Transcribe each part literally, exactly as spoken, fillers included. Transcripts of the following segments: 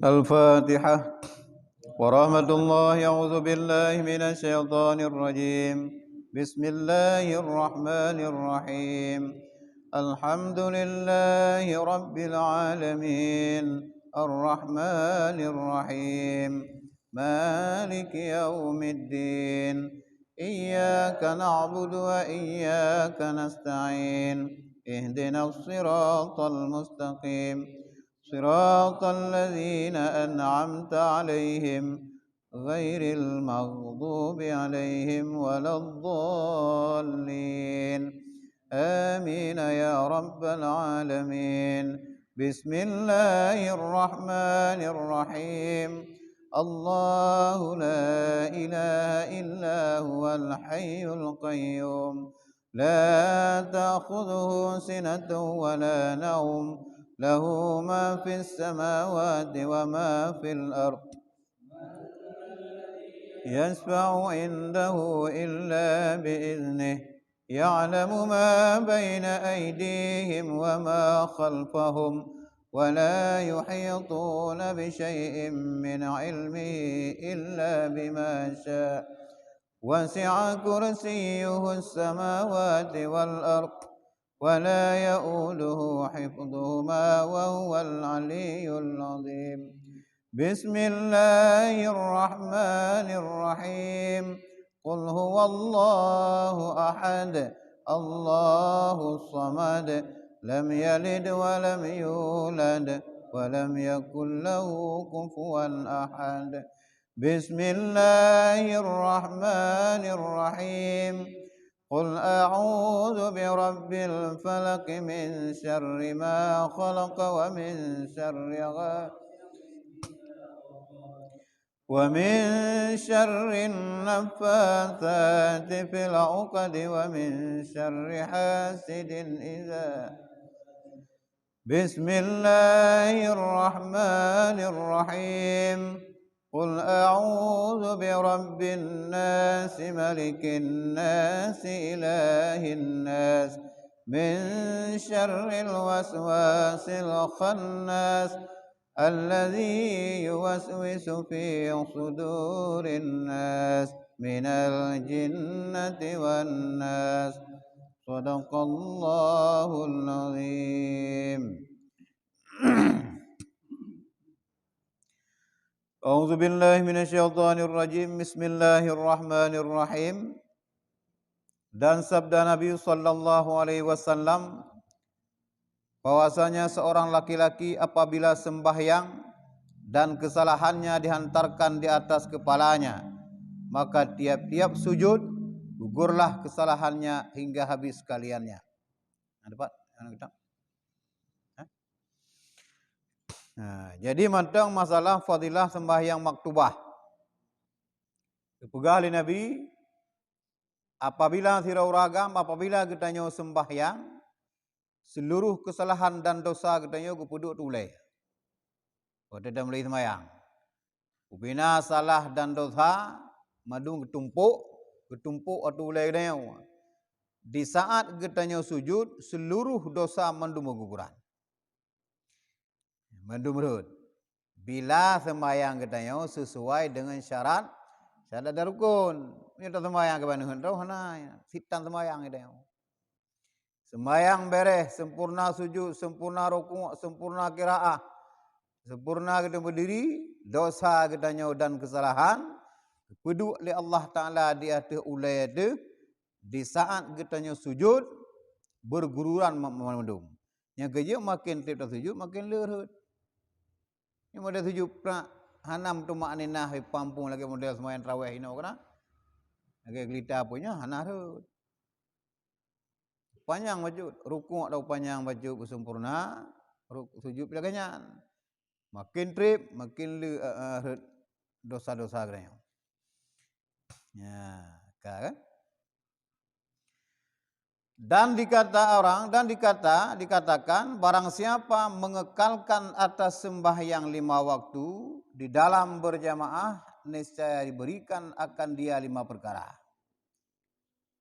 الفاتحة. ورحمة الله، أعوذ بالله من الشيطان الرجيم. بسم الله الرحمن الرحيم. الحمد لله رب العالمين. الرحمن الرحيم. مالك يوم الدين. إياك نعبد وإياك نستعين. اهدنا الصراط المستقيم. صراط الذين أنعمت عليهم غير المغضوب عليهم ولا الضالين. آمين يا رب العالمين. بسم الله الرحمن الرحيم. الله لا إله إلا هو الحي القيوم. لا تأخذه سنة ولا نوم. له ما في السماوات وما في الأرض. يشفع عنده إلا بإذنه. يعلم ما بين أيديهم وما خلفهم. ولا يحيطون بشيء من علمه إلا بما شاء. وسع كرسيه السماوات والأرض. ولا يؤوده حفظهما وهو العلي العظيم. بسم الله الرحمن الرحيم. قل هو الله أحد. الله الصمد. لم يلد ولم يولد. ولم يكن له كفوا أحد. بسم الله الرحمن الرحيم. قل أعوذ برب الفلق، من شر ما خلق، ومن شر غا-، ومن شر النفاثات في العقد، ومن شر حاسد إذا بسم الله الرحمن الرحيم. قل أعوذ برب الناس، ملك الناس، إله الناس، من شر الوسواس الخناس، الذي يوسوس في صدور الناس، من الجنة والناس. صدق الله العظيم. أعوذ بالله من الشيطان الرجيم. بسم الله الرحمن الرحيم. Dan sabda Nabi sallallahu alaihi wasallam, bahwasanya seorang laki-laki apabila sembahyang dan kesalahannya dihantarkan di atas kepalanya, maka tiap-tiap sujud gugurlah kesalahannya hingga habis sekaliannya. Nah, dapat? Mana kita? Hah? Nah, jadi mantong masalah fadilah sembahyang maktubah. Geupeugah lé Nabi, apabila sidroe ureueng agam, apabila geutanyoe sembahyang, seluruh kesalahan dan dosa geutanyoe geupeuduek ulée. Watée tameulai seumayang, ubena salah dan dosa mandum geutumpok, geutumpok ateueh ulée geutanyoe. Di saat geutanyoe sujud, seluruh dosa mandum meuguguran. Mandum rhot. Bila seumayang geutanyoe sesuai dengan syarat, syarat dan rukun. Meunyoe taseumayang keuban hana, sitan seumayang geutanyoe. Seumayang bereh, sempurna sujud, sempurna rukuk, sempurna qiraah, sempurna geutanyoe beudiri, dosa geutanyoe dan kesalahan geupeuduek lé Allah Taala di ateueh ulée teuh, di saat geutanyoe sujud, berguguran ma-, mandum. Nyang keujeuet makin treb tasujud, makin le rhot. Nyang model sujud prak hana meutumakninah, pampung lagée model seumayang tarawih inoe kana. Lagée geulita peue nyoe hana rhot. Panyang bacut, rukuk atau panyang bacut beusempurna, ruk-, sujud pih lagée nyan. Makin treb, makin le, eh, eh, rhot dosa-dosa geutanyoe. Ya, ka kan? Dan dikata orang, dan dikata, dikatakan, barang siapa mengekalkan atas sembahyang lima waktu di dalam berjamaah, niscaya diberikan akan dia lima perkara.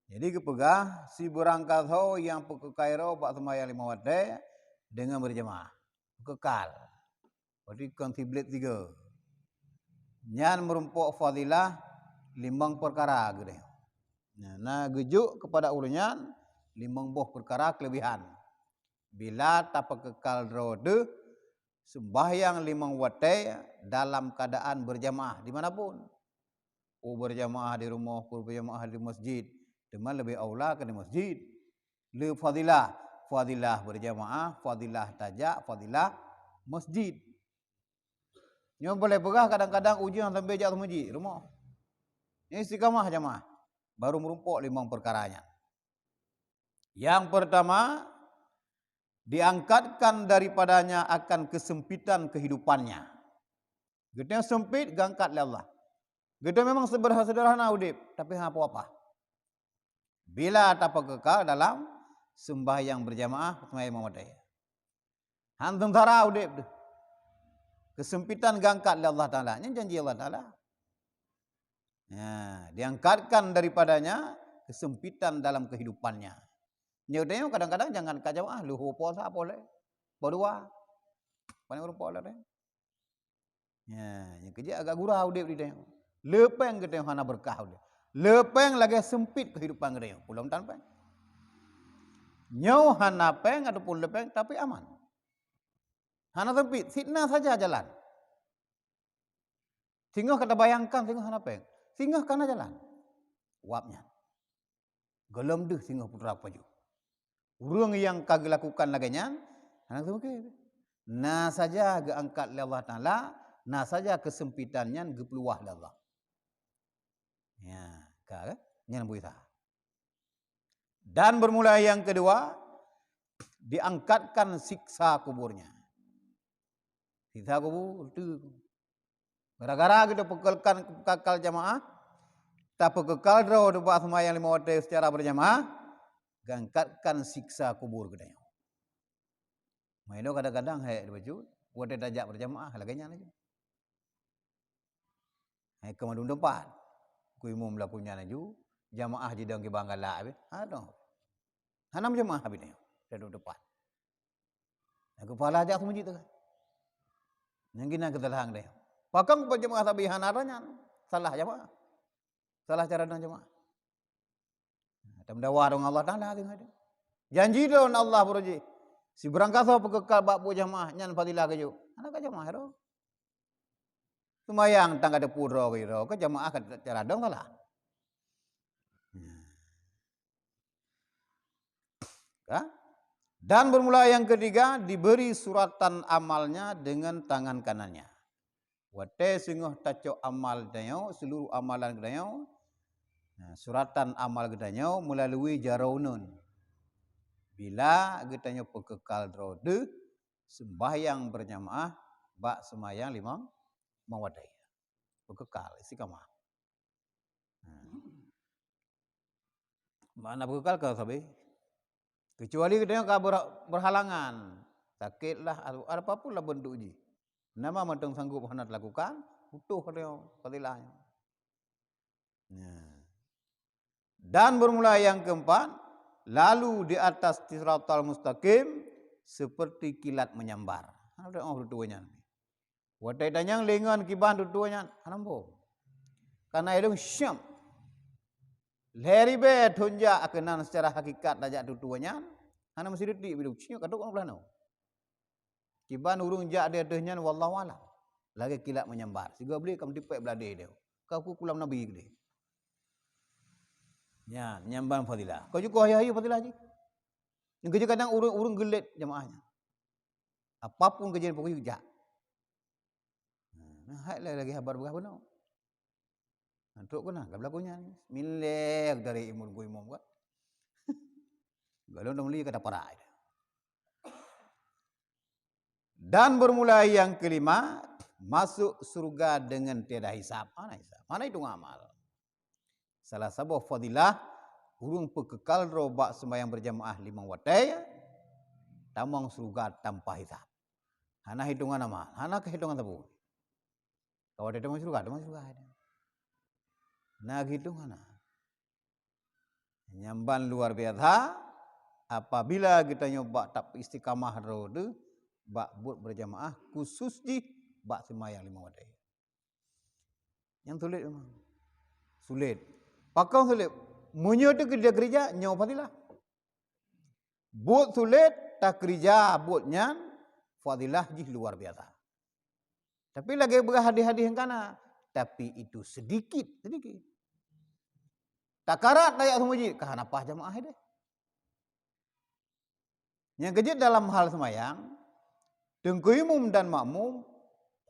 Jadi geupeugah, sibeurangkasoe nyang peukeukai droe bak seumayang lima watée deungon beurjamaah. Peukeukai. Berarti kon siblet tiga. Nyan meurumpok fadilah limong peukara geutanyoe. Nah, na geujok keupada ureuëng nyan limong boh peukara keuleubehan. Bila tapeukekal droe deuh seumbahyang limong watée dalam keuadaan beurjamaah di mana pun. Peue beurjamaah di rumoh, peue beurjamaah di masjid, teuma leubeh aula keu di masjid. Le fadilah, fadilah beurjamaah, fadilah tajak, fadilah masjid. Nyoe boleh peugah kadang-kadang ujeuen sampai jak masjid rumoh. Nyoe istiqamah jamaah. Baru meurumpok limong peukara nyan. Yang pertama, diangkatkan daripadanya akan kesempitan kehidupannya. Geutanyoe sempit, geuangkat lé Allah. Geutanyoe memang sederhana-sederhana udeb, tapi hana peue-apa. Bila tapeukekal dalam sembahyang berjamaah, sembahyang lima watée. Han seungsara udeb teuh. Kesempitan geuangkat lé Allah Taala. Nyan janji Allah Taala. Ya, diangkatkan daripadanya kesempitan dalam kehidupannya. Nyoe tanyoe kadang-kadang jangankan jamaah, leuhô puasa poh lé, poh dua. Paling ureuëng poh lé. Ya, nyang keujeuet agak gura udeb di tanyoe. Le péng geutanyoe hana beurkah udeb. Le péng lagée sempit kehidupan geutanyoe. Ulôn tan péng. Nyoe hana péng ataupun le péng, tapi aman. Hana sempit, sitna saja jalan. Singoh ka tabayangkan singoh hana péng. Singoh ka na jalan. Wab nyan. Gohlom deuh singoh putra pajoh. Ureuëng nyang ka geulakukan lagée nyan, hana geuteupeue. Na saja geuangkat lé Allah Taala, na saja keusempitan nyan geupeuluwah lé Allah. Ya, ka kan? Nyan buta. Dan bermula yang kedua, diangkatkan siksa kuburnya. Siksa kubur tu. Gara-gara geutanyoe peukekal, peukekal jamaah, tapeukekal droe bak seumayang lima watée secara berjamaah, geuangkatkan siksa kubur geutanyoe. Meunoe kadang-kadang hai bacut, watée tajak berjamaah lagée nyan laju. Hai keu mandum teumpat. Ku imum laku nyan laju, jamaah jidong kiban galak habéh. Aduh. Hana jamaah habéh nyoe. Dah duduk teumpat. Aku pahala jak aku meuji tu kan. Nyang gina kesalahan dia. Pakon ku jamaah tapi hana ada nyan. Salah jamaah. Salah cara dong jamaah. Nah, tameudawa dong Allah Taala tu ada. Janji dong Allah beruji. Si berangkaso peukekal bak bu jamaah nyan fadilah keju. Hana ka jamaah tu. Seumayang tang ka teupeu droe keudroe ke jamaah ka cara dong salah. Ya. Dan bermula yang ketiga, diberi suratan amalnya dengan tangan kanannya. Watée singoh tacok amal geutanyoe, seluruh amalan geutanyoe, nah, suratan amal geutanyoe melalui jaroe uneun. Bila geutanyoe peukekal droe deuh sembahyang berjamaah bak sembahyang limong, limong watée. Peukekal istiqamah. Nah. Makna peukekal ka sabe. Kecuali geutanyoe ka ber-, berhalangan, sakit lah, atau apapun lah bentuk jih. Nama mantong sanggup hana dilakukan, putôh geutanyoe fadilah nyoe. Nah. Dan bermula yang keempat, lalu di atas siratal mustaqim seperti kilat menyambar. Hana teu'oh tutoe nyan. Watée tanyong lé ngon kiban tutoe nyan, hana muphom. Karena ilong syam. Lhée ribée thon jak keunan secara hakikat tajak tutoe nyan, hana meusideuti bilong syam ka trok lam plano. Kiban ureuëng jak di ateueh nyan wallahu alam. Lagée kilat menyambar. Sigoe bli ka meutipék bladé dia. Ka ku kulam nabi keudeh. Nyan, nyamban fadilah. Kau juga hayeu-hayeu fadilah jih. Nyang keujeuet kadang ureuëng, ureuëng geulet jamaah nyan. Apapun keujian pokok jak. Nah, hai lagi habar beugah bunoe. Nah, trok keunan, ka beulaku nyan. Milek dari imum ku imum ka. Galon dong li kata parai. Dan bermula yang kelima, masuk surga dengan tiada hisab. Mana hisab? Mana hitung amal? Salah saboh fadilah, ureuëng peukekal droe bak sembahyang berjamaah limong watée, tamong surga tanpa hisab. Hana hitungan amal, hana keuhitungan saboh. Ka watée tamong surga, tamong surga. Na hitung hana. Nyamban luar biasa, apabila geutanyoe bak tap istiqamah droe deuh, bak buet berjamaah, khusus jih bak seumayang lima watée. Nyang sulet memang. Sulet. Pakon sulet? Meunyoe teu keurija, nyoe fadilah. Buet sulet, takeurija buet nyan, fadilah jih luar biasa. Tapi lagée beurah hadis-hadis nyang kana, tapi itu sedikit, sedikit. Takarat tajak seumeujid, ka hana paih jamaah deh. Nyang keujeuet dalam hal seumayang, teungku imum dan makmum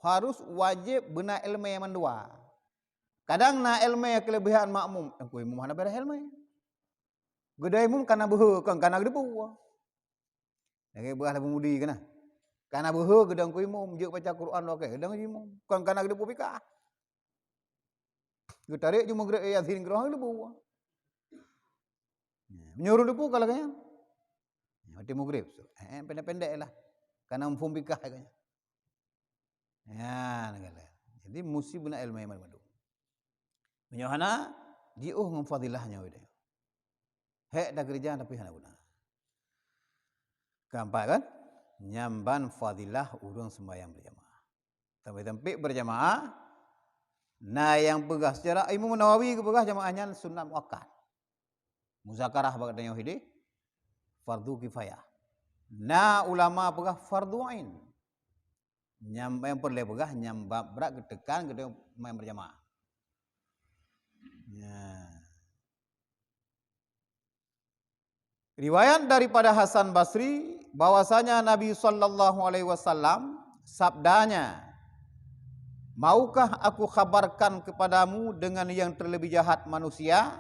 harus wajéb beuna iéleumé mandua. Kadang na iéleumé keuleubehan makmum, teungku imum hana beureeh iéleumé. Geudong imum kana beuhe, kon kana geudeubu. Lagée beurah lé peumudi keunan. Kana beuhe geudong teungku imum, jeuet baca Quran, oke, geudong imum, kon kana geudeubu pikah. Geutarek ju Maghrib, eh, Yasin keudroe han geudeubu. Meunyoe ureuëng debu ka lagée nyan. Watée Maghrib, eh, pendek-pendek lah. Kana muphom pikah ka nyan. Nyan, kan. Jadi, musti beuna iéleumé mandum. Meunyoe hana, jiôh ngon fadilah nyoe deh. Hék takeurija tapi hana guna. Keempat kan? Nyan ban fadilah ureuëng sembahyang berjamaah. Tapi tampik berjamaah, na nyang peugah secara Imam Nawawi geupeugah jamaah nyan sunat muakkad. Muzakarah bak tanyoe hideh, fardu kifayah. Na ulama peugah fardu ain. Nyang, nyang peureulée peugah nyang brat geutekan geutanyoe main berjamaah. Ya. Riwayat daripada Hasan Basri bahwasanya Nabi sallallahu alaihi wasallam sabdanya, "Maukah aku khabarkan kepadamu dengan yang terlebih jahat manusia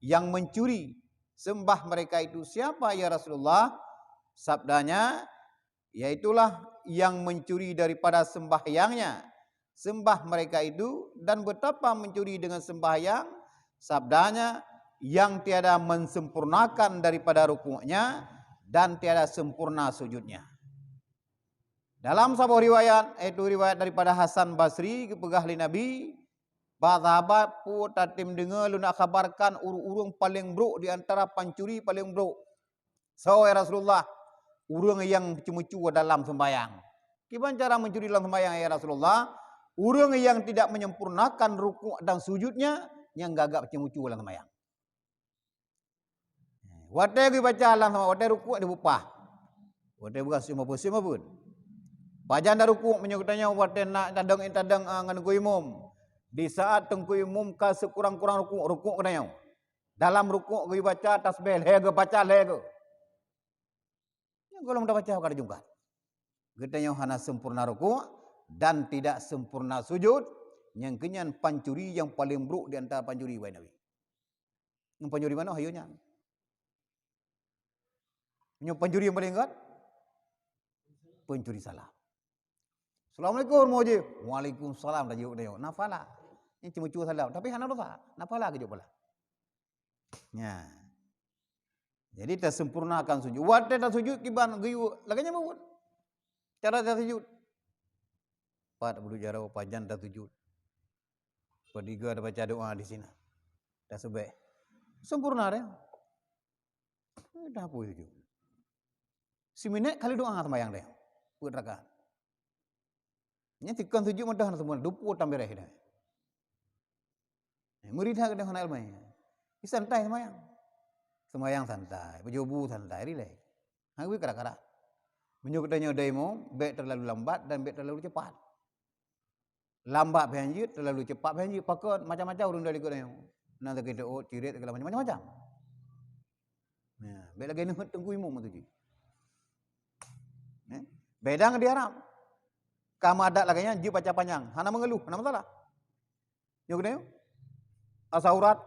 yang mencuri sembah mereka itu siapa, ya Rasulullah?" Sabdanya, yaitulah yang mencuri daripada sembahyangnya, sembah mereka itu, dan betapa mencuri dengan sembahyang, sabdanya, yang tiada mensempurnakan daripada rukuknya dan tiada sempurna sujudnya. Dalam saboh riwayat, yaitu riwayat daripada Hasan Basri, geupeugah lé Nabi, "Bak sahabat peue tatem deungoe lôn khabarkan ureuëng-ureuëng paleng brok di antara pancuri paleng brok." Soe, ya Rasulullah? Ureuëng nyang ceumeucue dalam sembahyang. Kiban cara mencuri dalam sembahyang, ya Rasulullah? Ureuëng nyang tidak menyempurnakan rukuk dan sujudnya, nyang gagak ceumeucue dalam sembahyang. Watée geubaca lam sama, watée rukuk dibeupah. Watée beurah sim apa, sim apa. Pajan dah rukuk meunyoe geutanyoe watée na tadong, tadong, ah, ngon geuimum. Di saat teungku imum ka sikurang-kurang rukuk, rukuk geutanyoe. Dalam rukuk geubaca tasbih lhée geuh, baca lhée geuh. Nyang gohlom tabaca ka jungkat. Geutanyoe hana sempurna rukuk dan tidak sempurna sujud, nyang keunyan pancuri nyang paleng brok di antara pancuri, wahai Nabi. Nyang pancuri manoe hayo nyan. Nyang pancuri nyang paleng gét, pancuri salam. "Assalamualaikum, Moji." "Waalaikumsalam," tajaweueb nyoe. Nafala. Nyang ceumeucue salam, tapi hana dosa. Nafala geujaweueb pula. Nya. Jadi, tasempurnakan sujud. Watée tasujud kiban geuyue, lagée nyan meubuet. Cara tasujud. Pat bulu jaroe pajan tasujud. Peudiga tabaca doa di sinan. Tasubeh. Sempurna deh. Dah pui sujud. Siminét kali doa sembahyang deh. Peuet rakaat. Nyan tikon sujud meudah na semua, dupu tambah dah. Meuri that keudeh hana iéleumé. Santai seumayang. Seumayang santai, beujubu santai, rilek. Hana geubri kara-kara. Meunyoe geutanyoe dai mo, bék teulalu lambat dan bék teulalu cepat. Lambat pih hanjeuet, teulalu cepat pih hanjeuet. Pakon? Macam-macam ureuëng dai likot nyoe. Na sakét teuôt, cirét, segala macam, macam-macam. Nah, bék lagée neuheut teungku imum tu jih. Eh? Bék dang di Arab. Ka meuadat lagée nyan, jeuet baca panyang. Hana meungeuluh, hana masalah. Nyoe keunoe, asa urat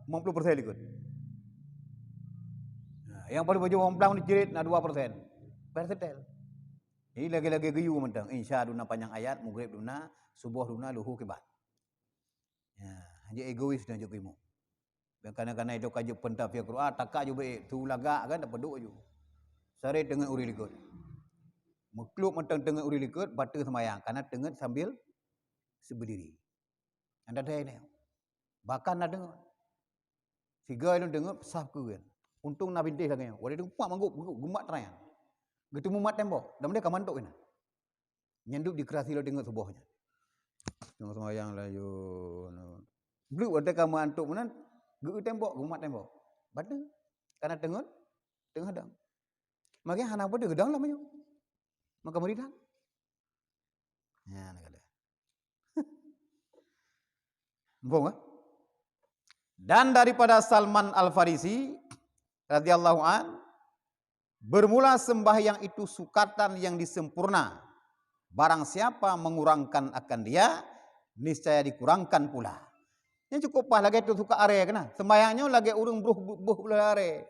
lima puluh persen likot. Nah, nyang paléng beujuh blang dicirit na dua persen. Persentel. Jadi lagée-lagée geuyue mantong. Insya duna panyang ayat, Maghrib duna, Suboh duna, Luhur kiban. Ya, hana egois dan jok imum. Dan kadang-kadang itu ka jeuet peuntapiah Quran, taka jubek, tu lagak kan, tak peduk ju. Sare teungeut ureuëng likot. Meuklub mantong teungeut ureuëng likot, bateue seumayang, karena teungeut sambil berdiri. Anda dai nyoe. Bahkan na deungoe. Sigoe lôn deungoe saf keu geuh. Untông na bintéh lagée nyoe. Watée teumpat manggôp, manggôp, geumat teurayan. Geuteumu mat tembok, dan dia ka mantok ina. Nyan duek di keurasi lom teungeut suboh nyan. Teungoh seumayang laju. Bleuk watée ka meuantok meunan, geu tembok, geumat tembok. Batu. Karena teungeut, teungoh dong. Maka hana batu geudong lah meunyoe. Maka meuridang. Nyan kata. Muphom, eh? Dan daripada Salman Al-Farisi radhiyallahu an, bermula sembahyang itu sukatan yang disempurna. Barang siapa mengurangkan akan dia, niscaya dikurangkan pula. Nyan cukup paih lagée teusukat aré keunan. Sembahyang nyoe lagée ureuëng broh, boh boh aré.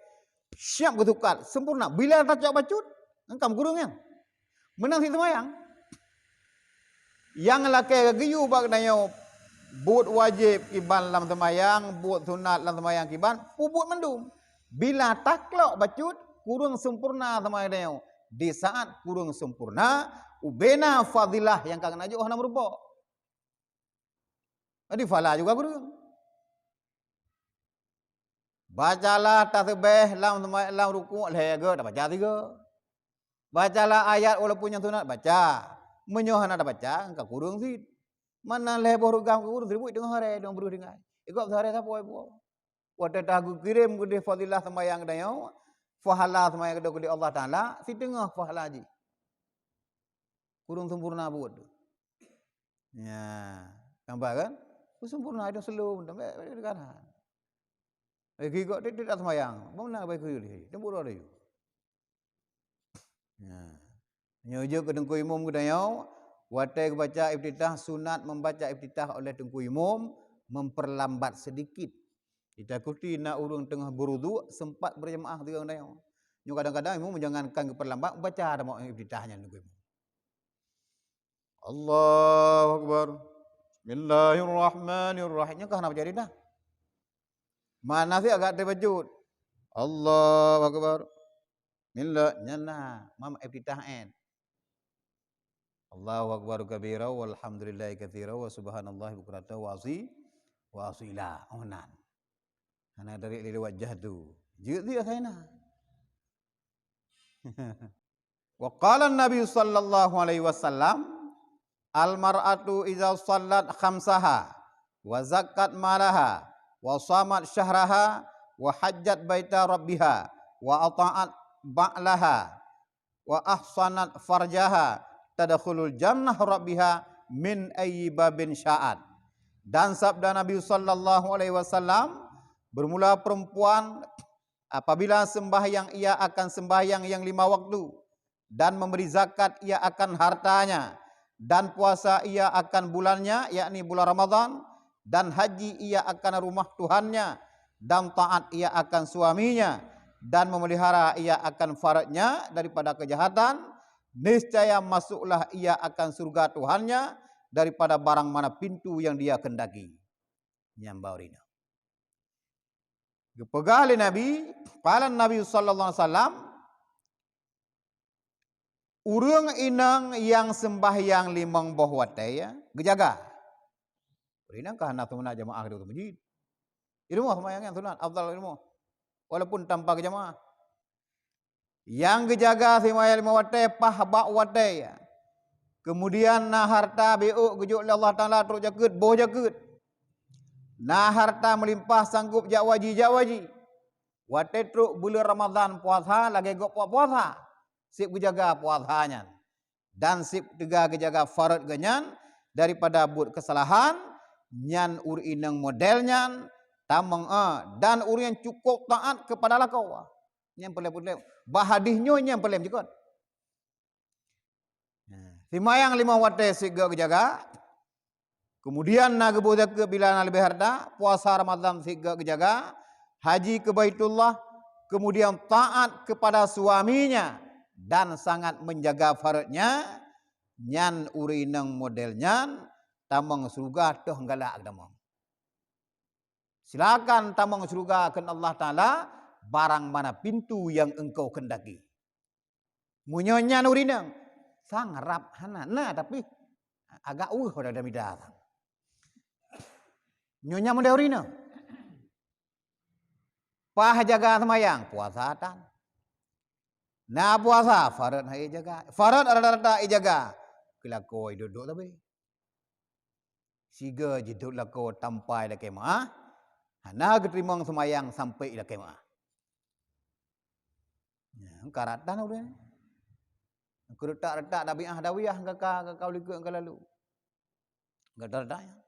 Siap geusukat, sempurna. Bila tacok bacut, engkam kureueng nyan. Meunan sit seumayang. Nyang lakée geuyue bak geutanyoe, buet wajéb kiban lam seumayang, buet sunat lam seumayang kiban, peubuet mandum. Bila taklok bacut, kureueng sempurna seumayang geutanyoe. Di saat kureueng sempurna, ubena fadilah nyang ka geutanyoe hana meurumpok. Jadi fala juga kureueng. Bacalah tasbih lam, lam rukuk lhée goe, tabaca sigoe. Bacalah ayat walaupun nyang sunat, baca. Meunyoe hana tabaca, ka kureueng sit. Mana lhée boh rukuk ka kureueng, siribuk teungoh aré, teungoh breuh tinggai. Igob seuaré sapo ibu. Watée tageukirém keudeh fadilah seumayang geutanyoe, pahala seumayang geutanyoe keudeh Allah Taala, siteungoh pahala jih. Kureueng sempurna buet tu. Ya, nampak kan? Sempurna itu selom, sampai, sampai sekarang. Eh, gigok titik tak sembahyang. Mana baik kuyuh di? Tempur ada yuk. Ya. Nyoe jeuet keu teungku imum geutanyoe, watée geubaca iftitah, sunat membaca iftitah oleh teungku imum, memperlambat sedikit. Ditakuti na ureuëng teungoh beuruduk, sempat berjamaah sigoe geutanyoe. Nyoe kadang-kadang imum jangankan geuperlambat, baca dah mau iftitah nyan teungku imum. Allahu Akbar. Bismillahirrahmanirrahim. Nyoe ka hana baca iftitah. Mana sih agak terbacut. Allahu Akbar. Bismillah. Nyan na. Mam iftitah en. Allahu Akbar kabira walhamdulillahi katsira wa subhanallahi bukratan wa asi-, wa asila. Oh nan. Hana dari lewat jahdu. Jeuet dia saya na. Wa qala Nabi sallallahu alaihi wasallam, "Al-mar'atu idza shallat khamsaha, wa zakkat malaha, wa shamat syahraha, wa hajjat baita rabbiha, wa ata'at ba'laha, wa ahsanat farjaha, tadkhulul jannah rabbiha min ayyi babin sya'at." Dan sabda Nabi sallallahu alaihi wasallam, bermula perempuan apabila sembahyang ia akan sembahyang yang lima waktu, dan memberi zakat ia akan hartanya, dan puasa ia akan bulannya, yakni bulan Ramadan, dan haji ia akan rumah Tuhannya, dan taat ia akan suaminya, dan memelihara ia akan faradnya daripada kejahatan, niscaya masuklah ia akan surga Tuhannya daripada barang mana pintu yang dia kehendaki. Nyang bak ureuëng inong. Geupeugah lé Nabi, qala Nabi sallallahu alaihi wasallam, ureuëng inong nyang sembahyang limong boh watée, ya, geujaga. Ureuëng inong ka hana sunat jamaah di masjid. Di rumoh sembahyang nyang sunat, afdal di rumoh. Walaupun tanpa geujaga. Nyang geujaga sembahyang limong watée, paih bak watée. Kemudian na harta beuk geujok lé Allah Taala trok jakeuet, boh jakeuet. Na harta meulimpah sanggob jak haji, jak haji. Watée trok buleuen Ramadhan puasa lagée gob puasa. Seb geujaga puasa nyan. Dan seb teuga geujaga farot geuh nyan daripada buet keusalahan, nyan ureuëng inong model nyan tamong, eh, dan ureuëng nyang cukup taat kepada lakoe. Nyang paléng-paléng. Bak hadis nyoe nyang paléng jeuet. Nah, sembahyang limong watée seb geujaga. Kemudian na geuboh zakeuet bila na leubeh harta, puasa Ramadhan seb geujaga, haji ke Baitullah, kemudian taat kepada suaminya dan sangat menjaga farotnya, nyan ureuëng inong model nyan tamong syeuruga toh galak tamong. Silakan tamong syeuruga kheun Allah Taala, barang mana pintu yang engkau kehendaki. Meunyoe nyan ureuëng inong, sang rab hana na, tapi agak weueh pada damida sang. Nyoe nyan model ureuëng inong. Paih jaga seumayang, puasa tan. Na puasa, farad hai jaga. Farad rata-rata ijaga. Keulakoe duek-duek tapi. Siga jidot lakoe tampai lakée meu'ah, hana geuteurimong seumayang sampoe lakée meu'ah. Nyan, karatan ulée. Keuretak-retak dabiah-dawiah ka, ka, ka, ka likot ka lalu. Gata-gata nyan.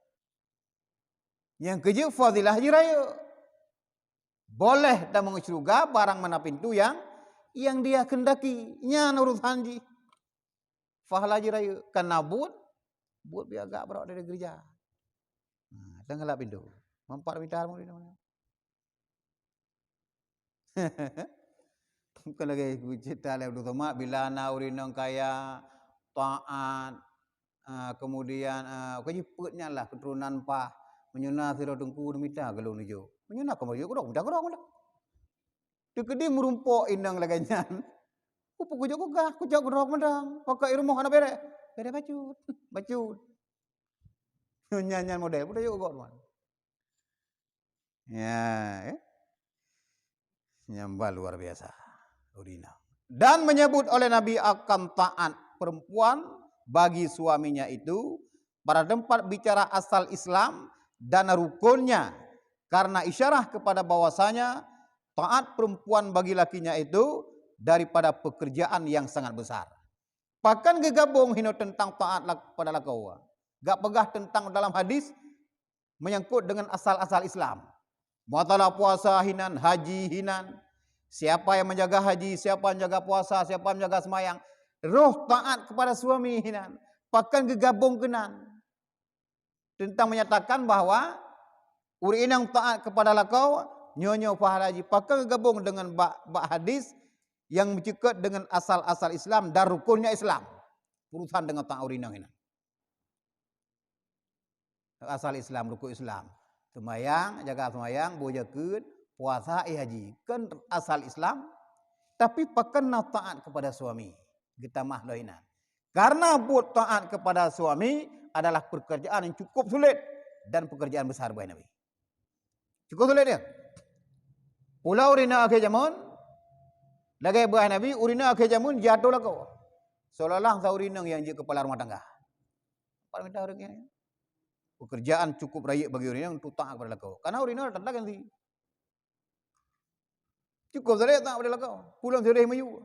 Nyang keujeuet fadilah jih rayeuk. Boleh tamong syeuruga barang mana pintu yang, yang dia kehendaki. Nyan urusan jih. Fahla jih rayeuk. Kana buet, buet biasa agak brok dari gereja. Nah, tengah lap pintu. Mampat mita mau di mana? Bukan lagi cerita lé Abdul Somad, bila na ureueng inong kaya, taat, ah, kemudian, ah, ka jipeuet nyan lah keturunan paih, meunyoe na sidroe teungku neumita golom neujok. Meunyoe na ka meujok, keudroe mita keudroe mita. Teukeudi meurumpok inong lagée nyan. Upuk kujok kugah, kujok keudroe mantong. Pakon i rumoh hana bereh. Bereh bacut. Bacut. Nyan, nyan model, peue tajok keu gobnyan. Ya, eh. Nyang bah luar biasa. Ureueng inong. Dan menyebut oleh Nabi akan taat perempuan bagi suaminya itu pada tempat bicara asal Islam dan rukunnya, karena isyarah kepada bahwasanya taat perempuan bagi lakinya itu daripada pekerjaan yang sangat besar. Pakon geugabong hinoe teuntang taat lak-, pada lakoe. Gak peugah teuntang dalam hadis menyangkut dengan asal-asal Islam. Masalah puasa hinan, haji hinan. Siapa yang menjaga haji, siapa yang menjaga puasa, siapa yang menjaga semayang. Roh taat kepada suami hinan. Pakon geugabong keunan. Teuntang menyatakan bahwa ureueng inong taat kepada lakoe, nyoe-nyoe pahala jih. Pakon geugabong dengan bak, bak hadis yang meuceukeut dengan asal-asal Islam dan rukunnya Islam. Urusan dengan taat ureueng inong hinan. Asal Islam, rukun Islam. Seumayang, jaga seumayang, boh jakeuet, puasa, eh haji. Kan asal Islam, tapi pakon na taat kepada suami. Geutamah lom hinan. Karena buet taat kepada suami adalah pekerjaan yang cukup sulit dan pekerjaan besar bagi Nabi. Cukup sulit dia. Pula ureueng inong akhé jameun, lagée beuai Nabi, ureueng inong akhé jameun jiatoe lakoe. Seolah-olah sa ureueng inong nyang jeuet kepala rumah tangga. Pat mita ureueng nyan. Pekerjaan cukup rayeuk bagi ureueng inong untuk taat kepada lakoe. Karena ureueng inong tanda gengsi. Cukup saja taat kepada lakoe. Pulang sireh mayu.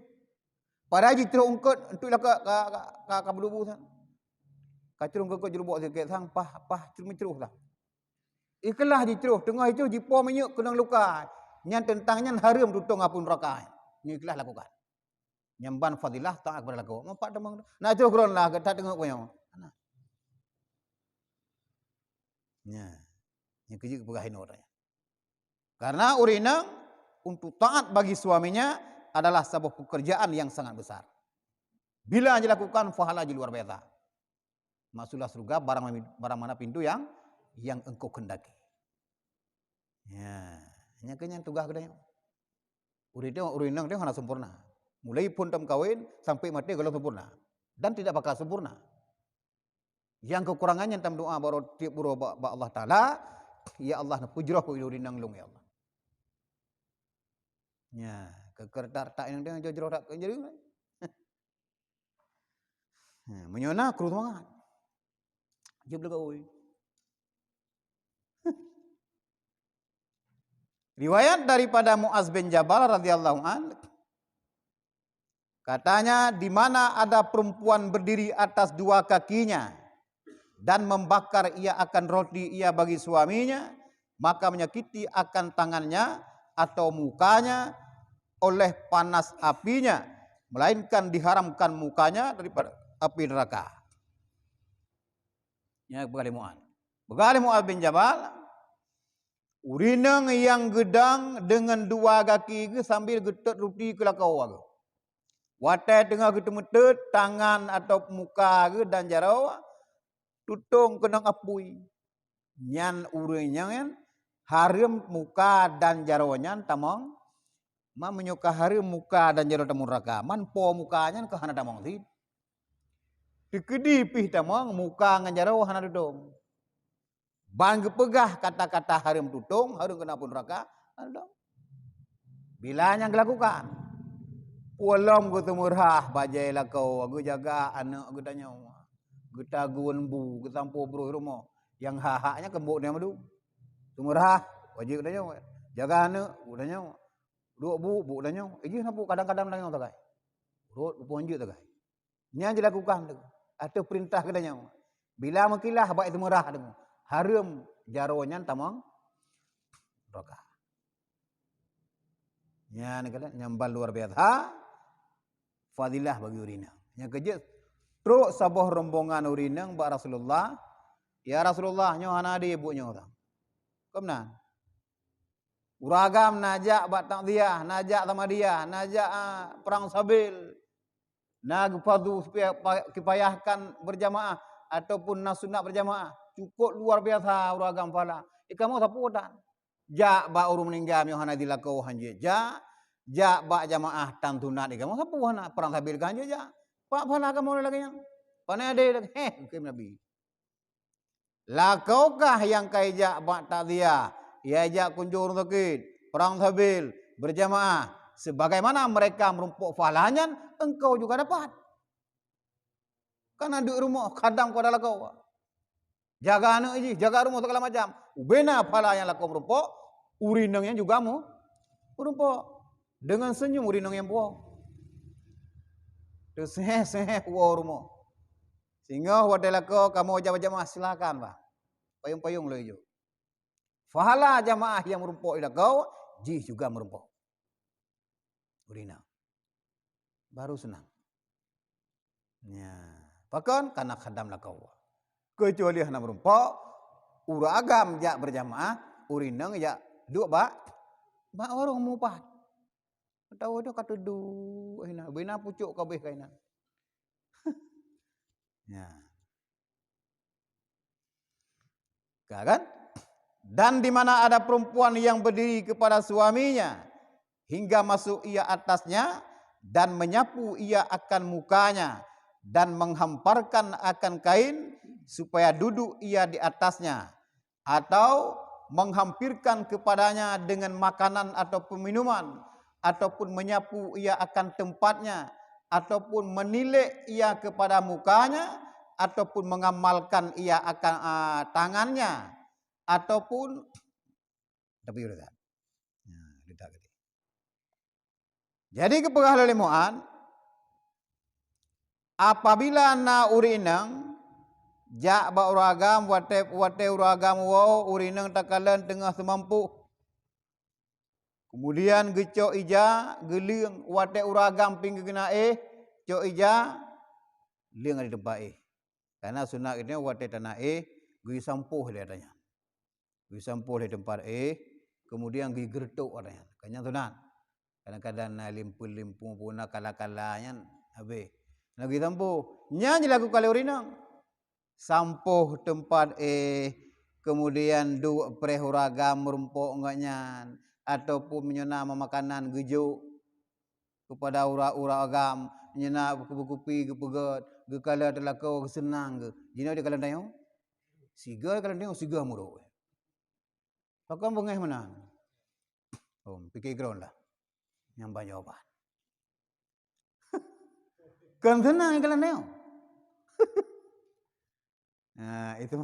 Padahal jitroh ungkot untuk lakoe ka, ka, ka, ka beudubu san. Ka troh ungkot jilubok sikét sang, pah, pah, troh meutroh lah. Ikhlas jitroh, teungoh jitroh jipo minyeuk keunong luka. Nyan teuntang nyan hareuem tutong apui neuraka. Nyan ikhlas lakukan. Nyan ban fadilah taat kepada lakoe. Meupat teumang tu. Nak troh kron lah, gata teungoh kuyoe. Nah. Nya. Nyang keujeuet peugah inoe tanya. Karena ureueng inong untuk taat bagi suaminya adalah saboh pekerjaan yang sangat besar. Bila dilakukan, pahala jih luar biasa. Masuklah surga barang, barang mana pintu yang, yang engkau kehendaki. Ya, nyan keuh nyan tugaih geutanyoe. Ureueng teuh, ureueng inong teuh hana sempurna. Mulai phon tameukawen sampai maté golom sempurna. Dan tidak bakal sempurna. Nyang keukurangan nyan tameudoa baroe tiep uroe bak, bak Allah Taala, "Ya Allah, neupeujroh keu ureueng inong lôn, ya Allah." Nya, keu, keu retak-retak inong teuh jroh that keu jeureung. Ha, meunyoe na, kru seumangat. Jeuet leugaui. Riwayat daripada Muaz bin Jabal radhiyallahu an, katanya, "Di mana ada perempuan berdiri atas dua kakinya dan membakar ia akan roti ia bagi suaminya, maka menyakiti akan tangannya atau mukanya oleh panas apinya, melainkan diharamkan mukanya daripada api neraka." Nyan peugah lé Muaz. Peugah lé Muaz bin Jabal, "Ureueng inong nyang geudong deungon dua gaki geuh sambil geutot ruti keu lakoe geuh. Watée teungoh geuteumeutot tangan atau muka geuh dan jaroe tutong keunong apui, nyan ureueng inong nyan hareuem muka dan jaroe nyan tamong. Man meunyoe ka hareuem muka dan jaroe tamong neuraka, man po muka nyan ka hana tamong cit. Teukeudi pih tamong muka ngon jaroe hana tutong." Ban geupeugah kata-kata hareuem tutong, hareuem keunong apui neuraka, hana tutong. Bila nyan geulakukan, Peue lom geuteumeurah bajée lakoe, geujaga aneuëk geutanyoe. Geutagun bu, geutampo broh rumoh. Nyang hak-hak nyan keumbok nyan madu. Teumeurah, wajéb geutanyoe. Jaga aneuëk, bu tanyoe. Duek bu, bu tanyoe. Ijih na bu kadang-kadang tanyoe sagai. Rot, bu pon jeuet sagai. Nyan jilakukan tu. Ateueh peurintah geutanyoe. Bila meukilah, bak teumeurah deungoe. Hareuem jaroe nyan tamong neraka. Nyan keunan, nyang ban luar biasa fadilah bagi ureuëng inong. Nyang keujeuet, trok saboh rombongan ureuëng inong bak Rasulullah, "Ya Rasulullah, nyoe hana adé buet nyoe." Kon meunan. Ureuëng agam na jak bak takziah, na jak samadiyah, na jak, ah, perang sabil, na geufardu supaya pa-, kifayahkan berjamaah ataupun na sunat berjamaah. Cukup luar biasa ureuëng agam pahala. Eh, kamoe sapeue tan? Jak bak ureuëng meuninggai meunyoe hana dilakoe han jeuet jak, jak bak jamaah tan sunat di kamoe sapeue hana, perang sabil kan jeuet jak. Pak pahala kamoe lagée nyan. Pane adé lagée, heh, kheun Nabi. Lakoe kah nyang ka ijak bak takziah, ijak kunjong ureuëng sakét, perang sabil, berjamaah, sebagaimana mereka meurumpok pahala nyan, engkau juga dapat. Kan na duek rumoh, kadang pada lakoe. Jaga aneuëk jih, jaga rumoh segala macam. Ubena pahala nyang lakoe meurumpok, ureuëng inong nyan juga meu-, meurumpok. Deungon seunyum ureuëng inong nyang puwoe. Teuseuheh-seuheh puwoe rumoh. Singoh watée lakoe kamoe jamaah-jamaah, silakan, bah. Payong-payong lôn ijok. Pahala jamaah nyang meurumpok di lakoe, jih juga meurumpok. Ureuëng inong. Baru seunang. Nya, pakon? Karena khadam lakoe. Keucuali hana meurumpok, ureuëng agam jak berjamaah, ureuëng inong jak duek bak, bak warong mupat. Tahu tu ka tudu, eh, na, bina pucuk kabeh kaina. Ya. Ka kan? Dan di mana ada perempuan yang berdiri kepada suaminya, hingga masuk ia atasnya, dan menyapu ia akan mukanya, dan menghamparkan akan kain, supaya duduk ia di atasnya, atau menghampirkan kepadanya dengan makanan ataupun minuman, ataupun menyapu ia akan tempatnya, ataupun menilik ia kepada mukanya, ataupun mengamalkan ia akan, ah, tangannya, ataupun, tapi udah tak. Nah, udah tak. Jadi, geupeugah lé Mu'adz, apabila na ureuëng inong jak bak ureuëng agam, watée, watée ureuëng agam woe, ureuëng inong takalon teungoh seumampôh. Keumudian geucok ija, geuleueng, watée ureuëng agam pih geukeuna éh, cok ija, leueng di teumpat éh. Karena sunat geutanyoe watée tana éh, geusampôh lé ata nyan. Geusampôh lé teumpat éh, keumudian geugeureutok ata nyan. Ka nyan sunat. Kadang-kadang na limpeue-limpeue pun na kala-kala nyan habéh. Na geusampôh. Nyan jilakukan lé ureuëng inong. Sampôh teumpat éh, keumudian duek preh ureuëng agam meurumpok ngon nyan, ataupun meunyoe na makanan geujok keupada ureuëng-ureuëng agam, meunyoe na kupi-kupi geupeugét, geukalon teuh lakoe geuseunang geuh. Jinoe dikalon tanyoe? Sigoe kalon tanyoe, sigoe murok. Pakon beungéh meunan? Oh, pike droeneuh lah. Nyang ban jawaban. Kon seunang kalon tanyoe. Nah, itu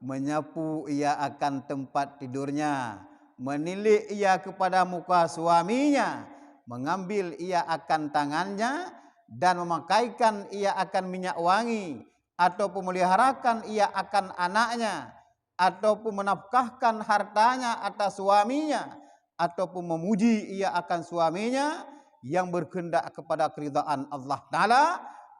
menyapu ia akan tempat tidurnya, menilik ia kepada muka suaminya, mengambil ia akan tangannya, dan memakaikan ia akan minyak wangi, atau pemeliharakan ia akan anaknya, ataupun menafkahkan hartanya atas suaminya, ataupun memuji ia akan suaminya yang berkehendak kepada keridhaan Allah Ta'ala,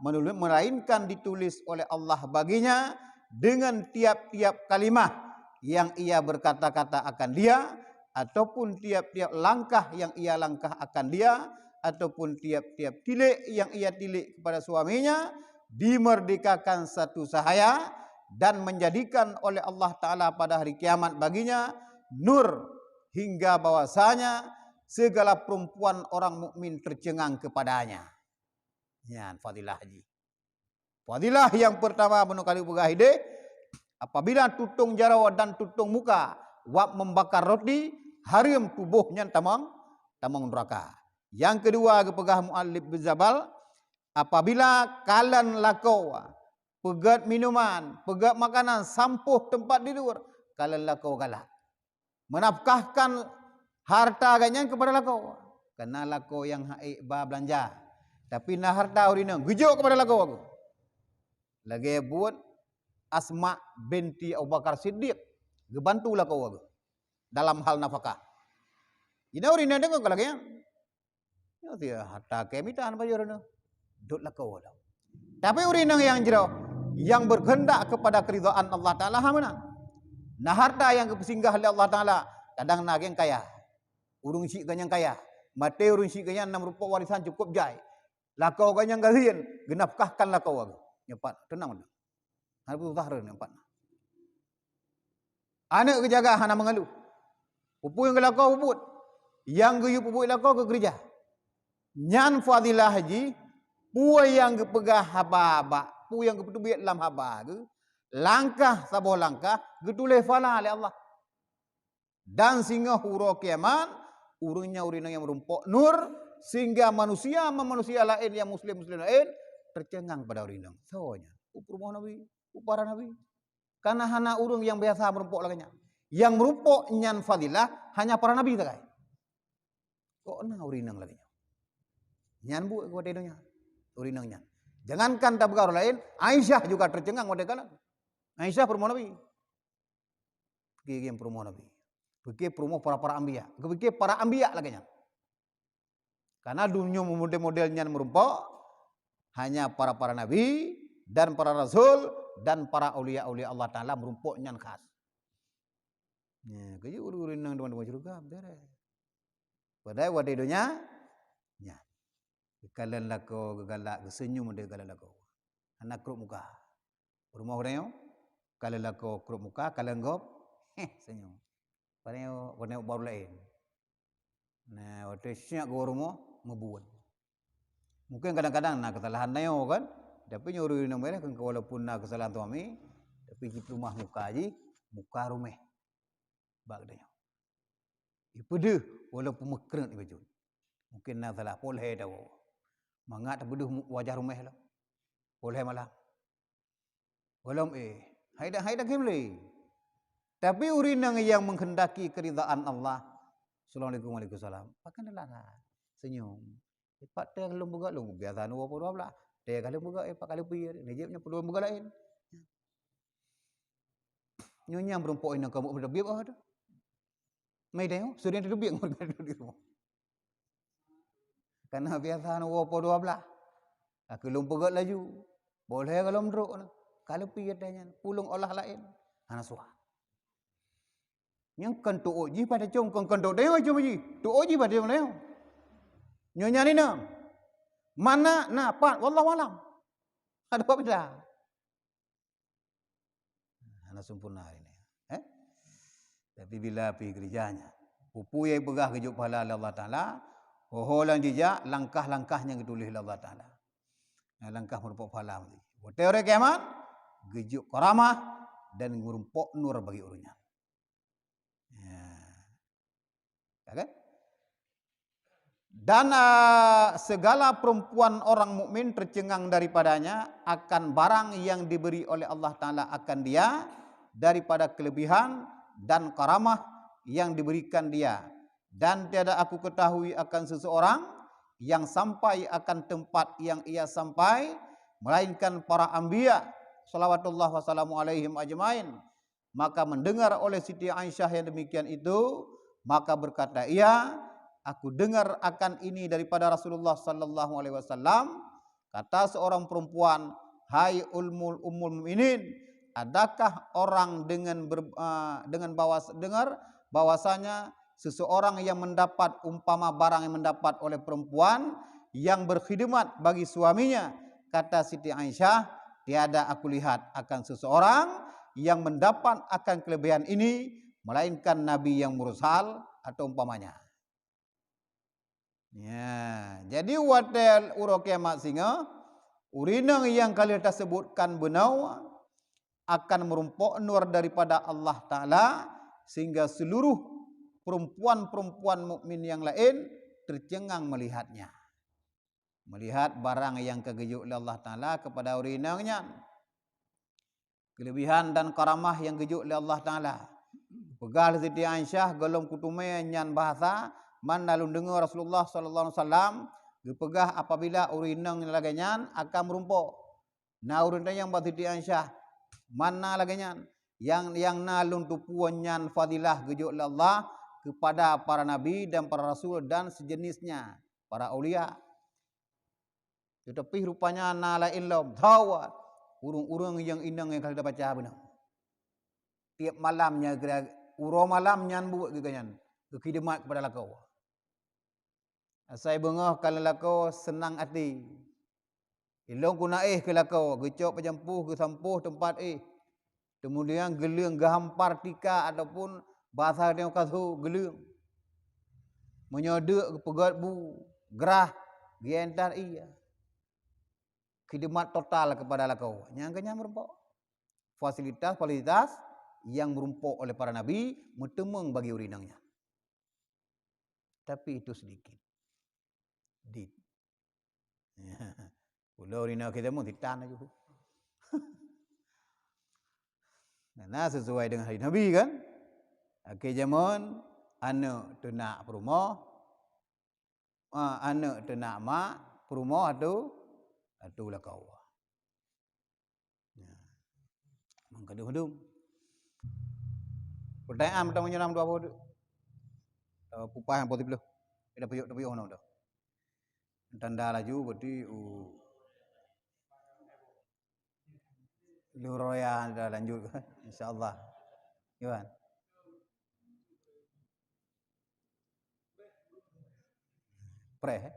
menul-, melainkan ditulis oleh Allah baginya dengan tiap-tiap kalimah yang ia berkata-kata akan dia, ataupun tiap-tiap langkah yang ia langkah akan dia, ataupun tiap-tiap tilik yang ia tilik kepada suaminya, dimerdekakan satu sahaya dan menjadikan oleh Allah Ta'ala pada hari kiamat baginya nur, hingga bahwasanya segala perempuan orang mukmin tercengang kepadanya. Nyan fadilah jih. Fadilah nyang peurtama, meunurot kali peugah idéh, apabila tutong jaroe dan tutong muka wab membakar roti, hareuem tuboh nyan tamong, tamong neuraka. Nyang keudua geupeugah Mu'adh bin Jabal, apabila kalon lakoe peugét minuman, peugét makanan, sampôh teumpat tidur, kalon lakoe galak. Menafkahkan harta geuh nyan keupada lakoe. Kana lakoe nyang hana ék ba beulanja, tapi na harta ureuëng inong, geujok keupada lakoe geuh. Lagée buet Asma binti Abu Bakar Siddiq, geubantu lakoe geuh dalam hal nafakah. Jinoe ureuëng inong deungoe lagée nyan. Nyoe harta keu mita hana pajoh droeneuh. Dot lakoe lom. Tapi ureuëng inong nyang jroh, nyang berkehendak kepada keridhaan Allah Taala, hana meunan. Na harta nyang geupeusinggah lé Allah Taala, kadang na nyang kaya. Ureuëng syiek geuh nyang kaya. Maté ureuëng syiek geuh nyan na meurumpok warisan cukup jai. Lakoe geuh nyang gasien, geunafkahkan lakoe geuh. Nyoe pat, teunang meunan. Hana peususah droeneuh nyoe pat. Aneuëk geujaga hana meungeuluh. Peue-peue nyang geulakoe peubuet, nyang geuyue peubuet lakoe keu keureuja. Nyan fadilah jih, peue nyang geupeugah haba bak, peue nyang geupeuteubiet lam haba geuh, langkah saboh langkah geutuléh pahala lé Allah. Dan singoh uroe kiamat, ureuëng nyan ureuëng nyang meurumpok nur, sehingga manusia-manusia laén nyang muslim-muslim laén teuceungang pada ureuëng nyan. Soe nyan? Peue peurumoh Nabi, peue para nabi. Kana hana ureuëng nyang biasa meurumpok lagée nyan. Nyang meurumpok nyan fadilah hanya para nabi sagai. Kok na ureuëng inong lagée nyan? Nyan buet keu watée donya ureuëng inong nyan. Jangankan tapeugah ureuëng laén, Aisyah juga teuceungang watée kalon. Aisyah peurumoh Nabi. Pikée peurumoh Nabi. Pikée peurumoh para-para anbiya. Pikée para anbiya lagée nyan. Karena dunia model-model nyan meurumpok, hanya para-para nabi dan para rasul dan para aulia-aulia Allah Taala meurumpok nyan khas. Nya, keujeuet ureuëng-ureuëng nyang teuma-teuma syeuruga, beureh. Padahai watée donya, nya. Geukalon lakoe, geugalak, geuseunyum deh galak lakoe. Hana krok muka. Rumoh geutanyoe, kalon lakoe krok muka, kalon gob, heh, seunyum. Padahai, padahai baru laén. Nah, watée siyak geuwoe rumoh, meubuet. Mungkin kadang-kadang na keusalahan tanyoe kan, tapi nyoe ureuëng inong beureh kan, walaupun na keusalahan suami, tapi jipeuleumah muka jih, muka ruméh bak geutanyoe. Jipeudeuh walaupun meukreuet jibacut. Mungkin na salah, polhé tawoe. Mangat tapeudeuh mu-, wajah ruméh lom. Polhé malam. Gohlom éh, hai dak, hai dak lé. Tapi ureuëng inong nyang menghendaki keridhaan Allah, assalamualaikum, waalaikumsalam, pakon adalah seunyum. Pat teuh lôn peugah, lôn biasa nyoe dua ploh dua blah. Teuh ka lôn peugah, eh, pat ka lôn pie, neujép nyoe peue lôn peugah laén. Nyoe nyang meurumpok inong kamoe teubiet oh tu. Mai deh, sudah teubiet ngon di rumah. Karena biasa nyoe dua ploh dua blah. Ka lôn peugah laju. Boleh ka lôn trok na. Ka lôn pie teuh nyan, peue lôn olah laén. Hana suah. Nyang kon tuok jih pada cong, kon, kon tuok deungoe cong jih. Tuok jih pada cong deungoe. Nyoe nyan inong. Mana na pat, wallahu alam. Ada apa beda? Hana sempurna hari ini. Eh? Tapi bila pi gereja nyan, peue-peue nyang peugah geujok pahala lé Allah Taala, ho-ho nyang jijak, langkah-langkah nyang geutuléh lé Allah Taala. Nah, langkah meurumpok pahala. Watée uroe kiamat, geujok karamah dan meurumpok nur bagi ureuëng nyan. Ya. Ya kan? Dan, ah, segala perempuan orang mukmin tercengang daripadanya akan barang yang diberi oleh Allah Taala akan dia daripada kelebihan dan karamah yang diberikan dia. Dan tiada aku ketahui akan seseorang yang sampai akan tempat yang ia sampai, melainkan para anbiya, salawatullah wassalamu alaihim ajmain. Maka mendengar oleh Siti Aisyah yang demikian itu, maka berkata ia, "Aku dengar akan ini daripada Rasulullah sallallahu alaihi wasallam." Kata seorang perempuan, "Hai Ummul, Ummul Mukminin, adakah orang dengan ber-, ah, dengan bawas-, dengar bahwasanya seseorang yang mendapat umpama barang yang mendapat oleh perempuan yang berkhidmat bagi suaminya?" Kata Siti Aisyah, "Tiada aku lihat akan seseorang yang mendapat akan kelebihan ini, melainkan Nabi yang mursal atau umpamanya." Ya, jadi watée uroe kiamat singoh, ureuëng inong nyang ka lheueh tasebutkan bunoe akan meurumpok nur daripada Allah Taala, sehingga seluruh perempuan-perempuan mukmin nyang laén tercengang melihatnya. Melihat barang nyang ka geujok lé Allah Taala kepada ureuëng inong nyan. Kelebihan dan karamah nyang geujok lé Allah Taala. Peugah lé Siti Aisyah gohlom kuteumé nyan bahasa, man na lôn deungoe Rasulullah sallallahu alaihi wasallam geupeugah apabila ureuëng inong lagée nyan akan meurumpok. Na ureuëng tanyong bak Siti Aisyah, "Man na lagée nyan?" "Nyang, nyang na lôn teupeue nyan fadilah geujok lé Allah kepada para nabi dan para rasul dan sejenisnya, para aulia." Teutapi rupanya na laén lom, thawa ureuëng-ureuëng nyang inong nyang ka lheueh baca beunang. Tieb malam nyan kira uroe malam nyan buet geuh nyan, geukhidemat kepada lakoe. Asai beungoh ka lôn lakoe seunang até. Ilong kuna éh keu lakoe, geucok pajampôh, geusampôh teumpat éh. Keumudian geuleueng geuhampar tika ataupun basa tanyoe kasô geuleueng. Meunyoe deuk geupeugét bu, grah, geuentar ié. Khidmat total kepada lakoe. Nyang keu nyan meurumpok. Fasilitas-fasilitas nyang meurumpok oleh para nabi meuteumeung bagi ureuëng inong nyan. Tapi itu sedikit. Dit. Pulo rina kita mun titan laju. Nah, sesuai dengan hadis Nabi kan? Akhir zaman, aneuk teunak peurumoh, ah, aneuk teunak mak, peurumoh atu, atu lakoe. Ya. Mangkadeuh-deuh. Pertanyaan pertama nyoe dua puluh. Eh, pupah yang positif dulu. Kita puyuk, puyuk nama tu. Tanda laju berarti, uh, Luraya dah lanjut. InsyaAllah. Iwan. Preh, eh?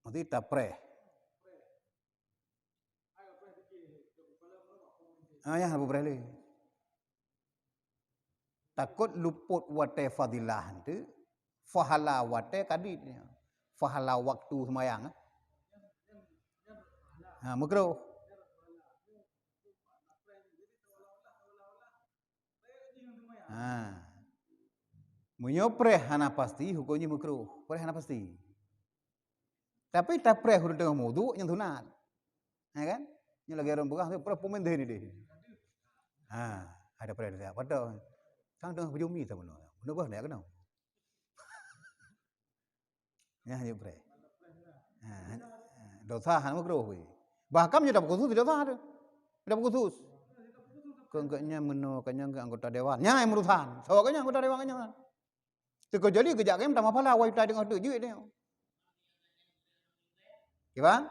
Maksudnya tapreh. Ah, ya, Abu Brahli. Takot luput watée fadilah tu, fahala watée kadit. Fahala waktu seumayang, eh. Ha, makruh. Ha. Meunyoe preh hana pasti, huköm jih makruh. Preh hana pasti. Tapi tapreh ureuëng teungoh muduk nyang sunat. Ya kan? Nyoe lagée ureuëng peugah tu, preh peumin deh ni deh. Ha, ada preh dah. Padahal kan teungoh bujumi sama. Meunan bah nak kena. Ya, hanya preh. Ha, dosa hana makruh. Bahkan nyoe dah khusus dosa tu. Dah khusus. Keu enggak nyan meunoe, kan nyan enggak anggota dewan. Nyan yang urusan. Sawa kan nyan anggota dewan kan nyan. Teukeujali geujak kayém tamah phala, wai tai deungoh teuk jeuet nyoe. Kiban?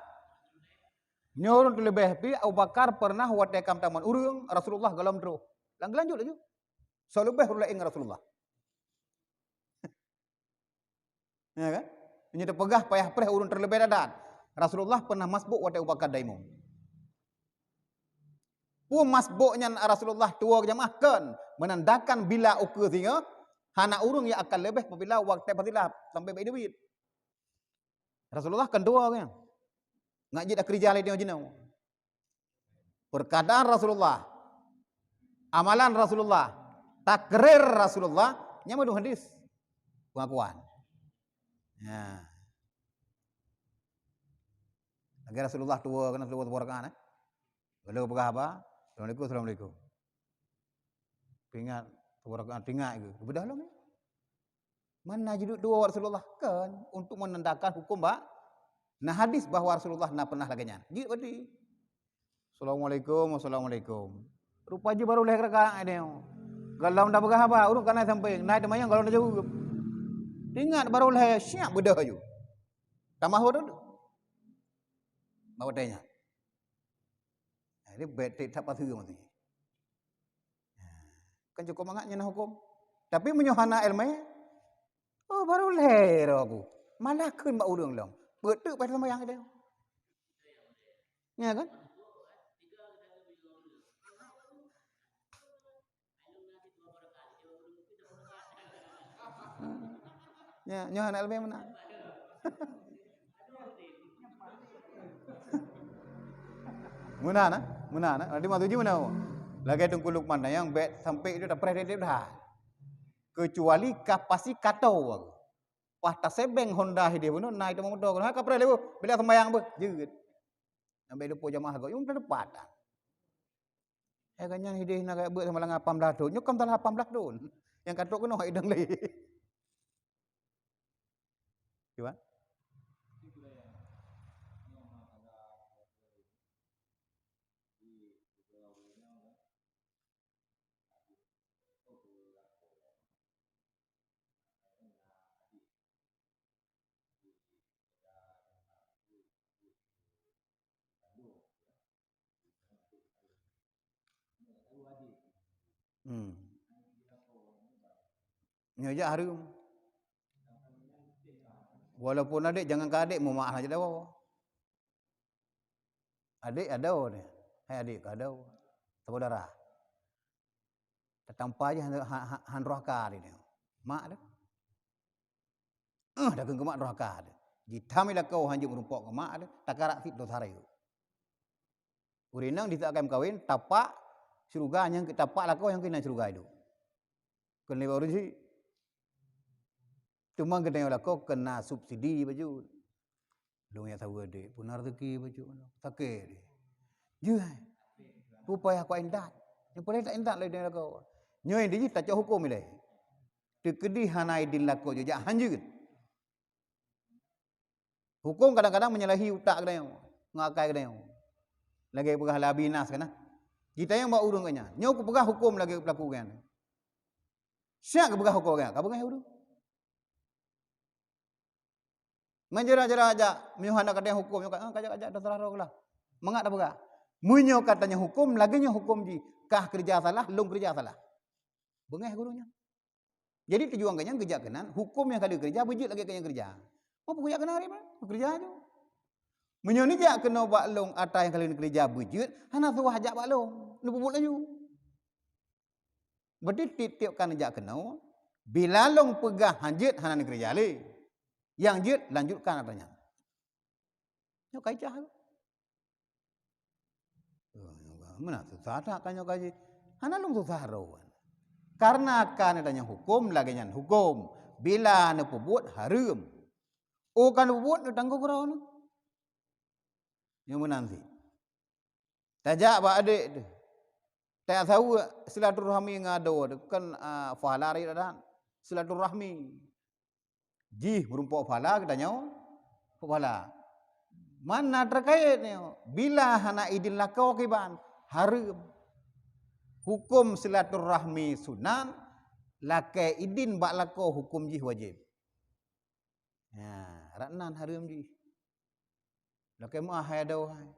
Nyoe ureuëng teuleubeh pi Abu Bakar pernah watée kam tamon ureuëng, Rasulullah golom troh. Lam geulanjut laju. Soe leubeh ureuëng laén ngon Rasulullah. Ya kan? Nyoe teupeugah payah preh ureuëng teuleubeh dadan. Rasulullah pernah masbuk watée Abu Bakar daimum. Peue masbuk nyan Rasulullah tuwoe jamaah kon, menandakan bila ukeue singoh, hana ureuëng nyang akan leubeh pabila watée fadilah sampai bak Idul Fitri. Rasulullah kan tuwoe nyan. Ngat jeuet keurija lé jinoe. Perkataan Rasulullah, amalan Rasulullah, takrir Rasulullah, nyan mandum hadis pengakuan. Ya. Lagée Rasulullah tuwoe, kan Rasulullah tuwoe rakaat, eh? Lalu peugah haba, "Assalamualaikum, assalamualaikum." Ingat, tuwoe rakaat, ingat ke? Beudôh lom, ya? Mana juduk tuwoe Rasulullah? Kan, untuk menandakan hukum ba-, na hadis bahwa Rasulullah na pernah lagée nyan. Jeuet berarti. "Assalamualaikum, assalamualaikum." Rupa jih baru lhée rakaat nyoe. Golom dah peugah haba, ureuëng kana sampai, na teumayang golom dah jaweueb. Ingat baru lhée, siap beudôh aju. Tamah ureuëng tu. Bak watée nyan. Jadi, bèk that paseue maksudnya. Kan cukup mangat nyan hukum. Tapi meunyoe hana iéleumé, oh, baru lhée roh aku. Malah kheun bak ureuëng lom. Peuet teuk paih seumayang dia. Ya kan? Ya, nyoe aneuk leubeh meunan. Meunan, ah? Meunan, ah? Nanti maksud jih meunan. Lagèe Teungku Lukman nyan, bèk sampai itu tapreh deh dah. Kecuali ka pasti kato. Pas tasebeng Honda hideh bunoe, na itu motor. Ha, kapreh lé, Bu. Bila sembayang, Bu. Jeuet. Sampai lupa jamaah agak. Yung tepat. Eh, kan nyan hideh na kayak buat sama dengan lapan belas tahun. Nyo kan salah lapan belas tahun. Yang katok kena hak idang lé. Cuba. Hmm. Nyoe jak hareuem. Walaupun adék, jangankan adék, mumak saja dah. Adék ada ni. Hai adék ka ada. Saudara. Tatampa je han, han, han, han roh ka dia. Mak dia. Eh, dah keu mak roh ka dia. Jitam lakoe hanjeuet meurumpok keu mak dia, takarak sit dosa rayeuk. Ureueng inong di saat kawin, tapak syeuruga nyang keu tapak lakoe nyang keunan syeuruga idup. Keuneuk lewat ureueng syiek. Teuma geutanyoe lakoe keuna subsidi bacut. Lôn jak saweue dek, peuna rezeki bacut. Sakét deh. Jeuh. Pupayah kuat intat. Nyang paléng tak intat lé geutanyoe lakoe. Nyoe di jih tacok huköm ilée. Teukeudi hana idin lakoe jijak hanjeuet. Huköm kadang-kadang menyalahi utak geutanyoe, ngon akai geutanyoe. Lagée peugah lé Abi Nas kana. Jitanyong bak ureueng geuh nyan. Nyoe kupeugah huköm lagée peulaku geuh nyan. Siat geupeugah huköm geuh nyan, ka beungéh ureueng. Meunyoe jara-jara jak, meunyoe hana katanyong huköm, nyoe ka, ah, kajak-kajak, terserah droe lah. Mangat tapeugah. Meunyoe katanyong huköm, lagée nyoe huköm jih, kah keureuja salah, lôn keureuja salah. Beungéh ureueng nyan. Jadi tujuan geuh nyan geujak keunan, huköm nyang ka lheueh keureuja beujeuet lagée keu nyang keureuja. Meunyoe peugah jak keunan, keureuja ju. Meunyoe neujak keunoe bak lôn atra nyang ka lheueh keureuja beujeuet, hana suwah jak bak lôn, neupeubuet laju. Berarti tiep-tiep ka neujak keunoe, bila lôn peugah hanjeuet hana neukeureuja lé. Nyang jeuet lanjutkan atra nyan. Nyoe kaedah. Meunan susah that ka nyoe kaji. Hana lôn susah droe. Karena ka neutanyong huköm lagée nyan huköm. Bila neupeubuet hareuem. Oh ka neupeubuet neutanggong droeneuh. Nyoe meunan sit. Tajak bak adék teuh. Tajak saweue silaturahmi ngon adoe teuh. Kan, ah, pahala rayeuk that. Silaturahmi. Jih meurumpok pahala geutanyoe pahala. Mana terkait nyoe? Bila hana idin lakoe kiban, hareuem. Huköm silaturahmi sunat, lakée idin bak lakoe huköm jih wajéb. Nya, rot nan hareuem jih. Lakée meu'ah hai adoe hai.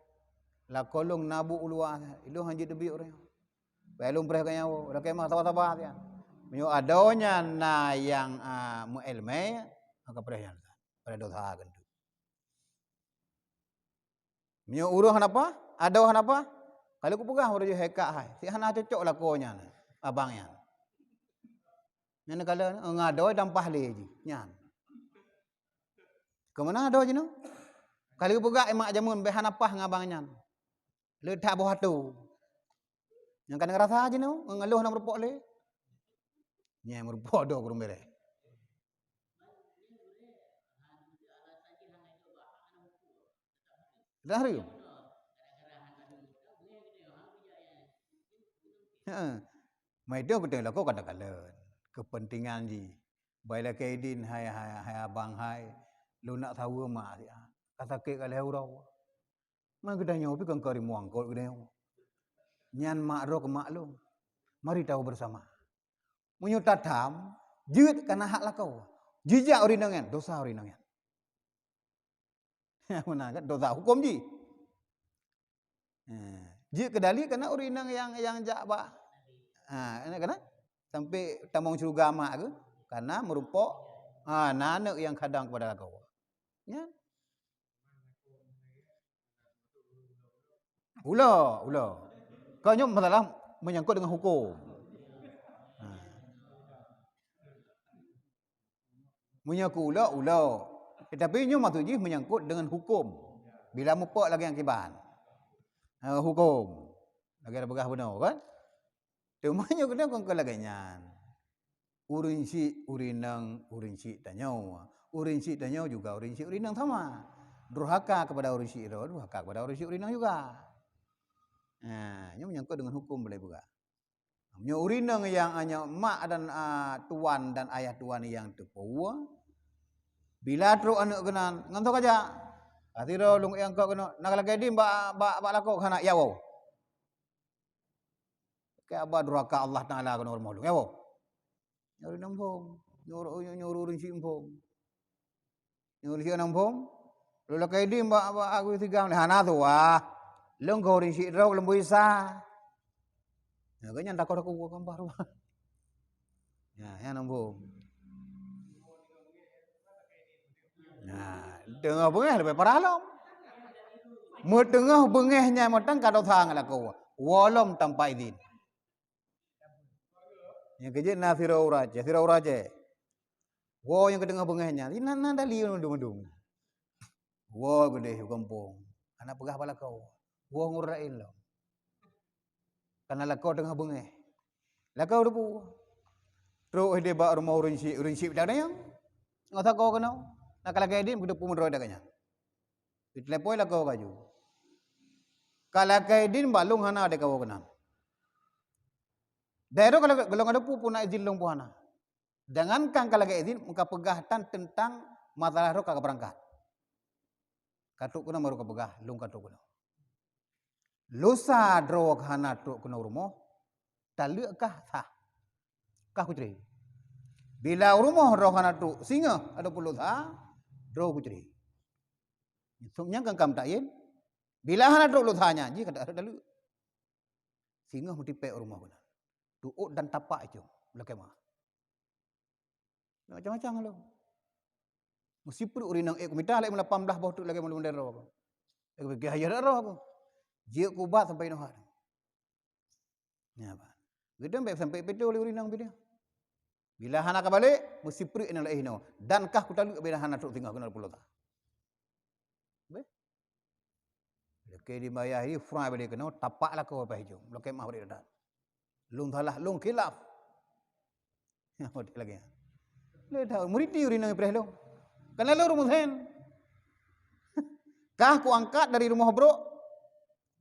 Lakoe lôn na buet u luwa, ilôn hanjeuet teubiet ureueng. Bah lôn preh keu nyawa, lakée meu'ah saba-saba sian. Meunyoe adoe nyan na nyang, a, meu'ilmé, maka preh nyan. Pada dosa keuneuk. Meunyoe ureueng hana paih, adoe hana paih, ka lheueh kupeugah ureueng jih hai kak hai. Si hana cocok lakoe nyan, abang nyan. Nyan ka lheueh, ngon adoe dan paih lé jih, nyan. Keu meunan adoe jinoe? Ka lheueh peugah i mak jameun bèk hana paih ngon abang nyan. Le that boh atoe. Nyang ka neurasa jinoe, ngon ngeuluh na meurumpok lé. Nyang meurumpok do kureueng bèrèh. Dah hareuem. Heeh. Mai dong kuteueng lakoe kadang-kadang. Kepentingan jih. Bai lakée idin hai, hai, hai abang hai, lôn nak saweue mak siat. Ka sakét ka lhèe uroe. Man geutanyoe pih kon keu rimueng kot geutanyoe. Nyan mak droe keu mak lôn. Mari tahu bersama. Meunyoe tatam, jeuet kana hak lakoe. Jijak ureueng inong nyan, dosa ureueng inong nyan. Meunan kan dosa huköm jih. Ha, jeuet keudali kana ureueng inong nyang, nyang jak bak. Ha, kana, kana sampai tamong syeuruga mak keuh, kana meurumpok, ha, na aneuk nyang kadang keupada lakoe. Nyan. Ulo, ulo. Kau nyoe masalah menyangkut dengan hukum. Ha. Meunyoe keu ulo, ulo. Tetapi nyoe maksud jih menyangkut dengan hukum. Bila mupok lagée nyang kiban. eh, huköm. Lagèe peugah bunoe kan? Teuma nyoe keunoe kon lagèe nyan. Ureueng syik, ureueng inong, ureueng syik tanyoe. Ureueng syik tanyoe juga ureueng syik, ureueng inong sama. Durhaka kepada ureueng syik droe, durhaka kepada ureueng syik, ureueng inong juga. Nah, nyoe menyangkut dengan huköm boleh juga. Meunyoe ureueng inong nyang, a, nyoe mak dan, a, tuan dan ayah tuan nyang teupeue, bila trok aneuk keunan, ngon soe kajak? Asidroe lôn ék angkot keunoe, na lakèe dum bak, bak, bak lakoe keuhana, ya woe. Keu haba durhaka Allah Taala keunoe rumoh lôn, ya woe. Nyoe ureueng inong phon, nyoe, nyoe, nyoe ureueng syik phon. Nyoe ureueng syik inong phon. Lôn lakèe dum bak, bak Agus Tigam, hana tuah. Lôn keu ureueng syik droe lôn bui sa. Nah, gobnyan takot aku buka gambar. Nah, nyan inong phon. Nah, teungoh beungèh leubeh parah lom. Meuteungoh beungèh nyan mantong ka dosa ngon lakoe. Woe lom tanpa idin. Nyang keujeuet na sidroe ureueng Aceh, sidroe ureueng Aceh. Woe nyang keu teungoh beungèh nyan, na, na dalil mandum-mandum. Woe keudeh u gampông, hana peugah bak lakoe. Woe ngon ureueng laén lom. Kana lakoe teungoh beungèh. Lakoe teupeue. Trok idéh bak rumoh ureueng syik, ureueng syik bak tanyoe. Ngon sakoe keunoe. Na ka lakèe dum, geuteupeue meudroe dak nyan. Jitelepon lakoe laju. Ka lakèe idin bak lôn hana dikawo keunan. Dai droe ka lagèe, golom ka teupeue na izin lôn peue hana. Jangankan ka lakèe izin, meuka peugah tan teuntang masalah droe ka beurangkat. Ka trok keunoe baru ka peugah, lôn ka trok keunoe. Lusa droe hana trok keunoe rumoh, taleuek kah sah. Kah kucre. Bila u rumoh droe hana trok, singoh ataupun lusa, droe kucre. Sub nyan kan ka meutakyin. Bila hana trok lusa nyan, jih ka taleuek. Singoh meutipèk u rumoh keunan. Tuôt dan tapak icong, lakèe meu'ah. Macam-macam lom. Meusipreuk ureueng inong ék kumita lé lapan blah boh teuk lagèe mandum droe. Lagèe ayah dak droe aku. Jeuet kubat sampai inoe. Nyan bah. Geudong bèk sampai peutoh lé ureueng inong piléh. Bila hana ka balek, meusipreuk inong laén inoe. Dan kah kutaleuek bila hana trok singoh keunoe puluh ta. Beh. Lakèe dibayah di frai balik keunoe, tapak lakoe paih jong. Lakèe meu'ah balik dadah. Lôn salah, lôn khilaf. Model lagèe nyan. Lé tahu, murit ni ureueng inong ipreh lôn. Kan lalu rumoh sen. Kah kuangkat dari rumoh brok.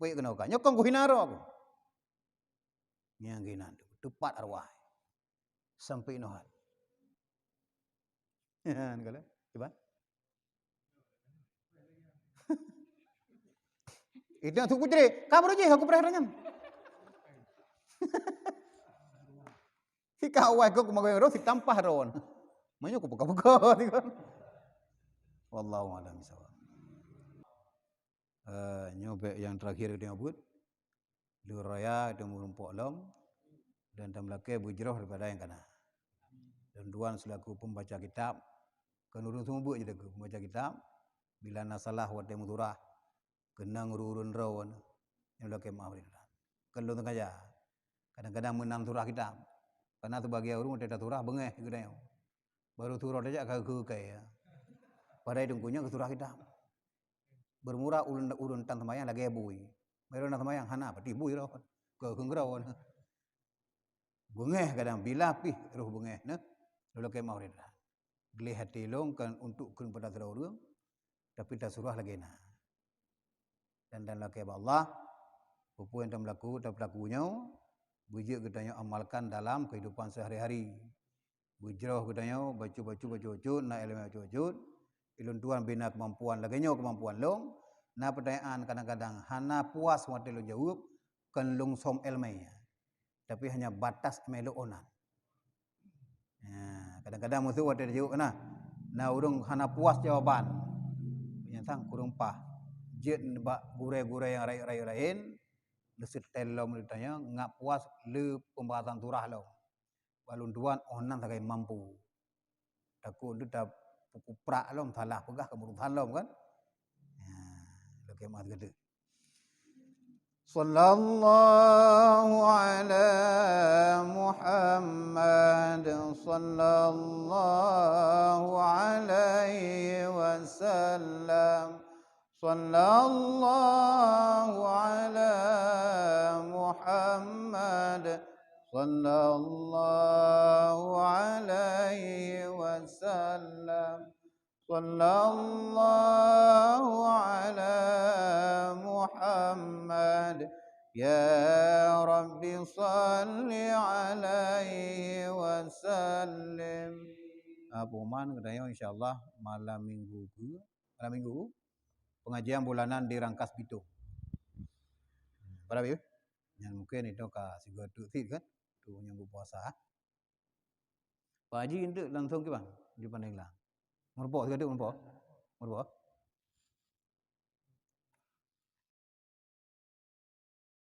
Baik keunoe ka. Nyoe kon kuhina droe aku. Nyang ginan tu, teupat arwah. Sampai inoe hat. Kan kalau, cuba. Itu yang suku jadi, kamu aja aku pernah nanya. Si kawai kau kemarin roh, si tampah ron. Manyok aku buka-buka. Wallahu a'lam bishawab. Eh, nyoe bèk nyang terakhir geutanyoe buet. Lôn raya geutanyoe meurumpok lom dan tameulakèe beujroh daripada nyang kana. Dan tuan selaku pembaca kitab, kon ureueng seumeubeuet jih pembaca kitab, bila na salah watèe meusurah, keunong ureueng-ureueng droe, nyoe lakèe meu'ah bak lôn. Kon lôn sengaja. Kadang-kadang meunan surah kitab. Karena sebagian ureueng watèe tasurah beungèh geutanyoe. Baru surah tajak ka keu-keu ya. Padahai teungku nyoe keu surah kitab. Beurmula ulôn, ulôn tan seumayang lagèe bui. Meunyoe na seumayang hana, pati bui roh. Keu keungeurau. Beungèh kadang bila pih roh beungèh neh. Lôn lakèe meu'ah bak lôn. Gleh até lôn kon untuk keu pada sidroe ureueng, tapi tasurah lagèe na. Dan, dan lakèe bak Allah, peue-peue nyang tameulaku, tapeulaku nyoe, beujeuet geutanyoe amalkan dalam kehidupan sehari-hari. Beujroh geutanyoe bacut-bacut, bacut-bacut, na ileumèe bacut-bacut. Ulôn tuan bina keumampuan lagèe nyoe keumampuan lôn. Na peutanyaan kadang-kadang hana puas watèe lôn jaweueb, kon lôn som ileumèe. Tapi hanya batas ileumèe lôn ônan. Ya, kadang-kadang musoh watèe jaweueb na. Na ureueng hana puas jawaban. Nyang sang kureueng paih. Jeuet bak gurèe-gurèe nyang rayeuk-rayeuk laén, leuseutèe lom lé tanyoe, ngat puas lé peumbahasan surah lom. Bak lôn tuan, oh nan sagai mampu. Takot lé tapeukuprak lom, salah peugah keumurusan lom kan. Ya, lakèe meu'ah geutanyoe. Sallallahu ala Muhammad, sallallahu alaihi wasallam. Sallallahu ala Muhammad. Sallallahu alaihi wasallam. Sallallahu ala Muhammad. Ya Rabbi salli alaihi wasallim. Ah, pengumuman geutanyoe, insya Allah, malam minggu ke, malam minggu, pengajian bulanan di Rangkas Bitung. Pada habis? Nyan mungkin itu ka sigoe teuk cit kan? Tu nyang buet puasa. Pak Haji enteuk langsung kiban di Pandeglang. Meureumpok sigoe teuk meureumpok. Meureumpok.